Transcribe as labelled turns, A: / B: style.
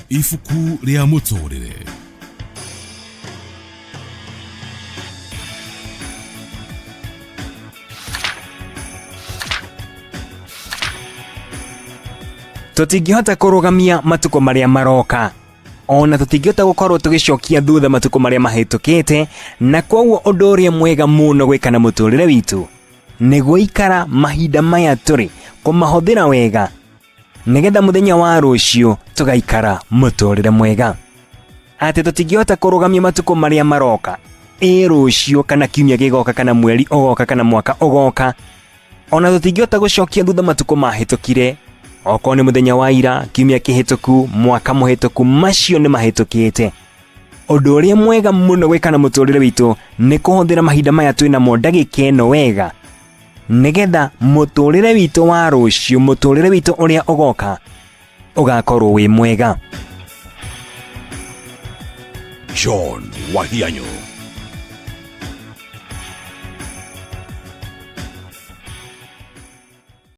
A: Ibuku rĩa mũtũrĩre.
B: Tũtingĩhota kũrũgamia matukũ marĩa maroka, ona tũtingĩhota gũkorwo tũgĩcokia thutha matukũ marĩa mahĩtũkĩte, na kwoguo ũndũ ũrĩa mwega mũno gwĩka na mũtũrĩre witũ nĩ gũikara mahinda maya tũrĩ, kũmahũthĩra wega nĩgetha mũthenya wa rũciũ tũgaikara mũtũrĩre mwega. Atĩ tũtingĩhota kũrũgamia matukũ marĩa maroka, ĩ rũciũ kana kiumia gĩgoka kana mweri ũgoka kana mwaka ũgoka, ona tũtingĩhota gũcokia thutha matukũ mahĩtũkire, okorwo nĩ mũthenya wa ira, kiumia kĩhĩtũku, mwaka mũhĩtũku, macio nĩ mahĩtũkĩte. Ũndũ ũrĩa mwega mũno gwĩka na mũtũrĩre witũ nĩ kũhũthĩra mahinda maya twĩ namo ndagĩka ĩno wega, nĩgetha mũtũrĩre witũ wa rũciũ, mũtũrĩre witũ ũrĩa ũgoka ũgakorwo wĩ mwega.
A: John Wahianyo.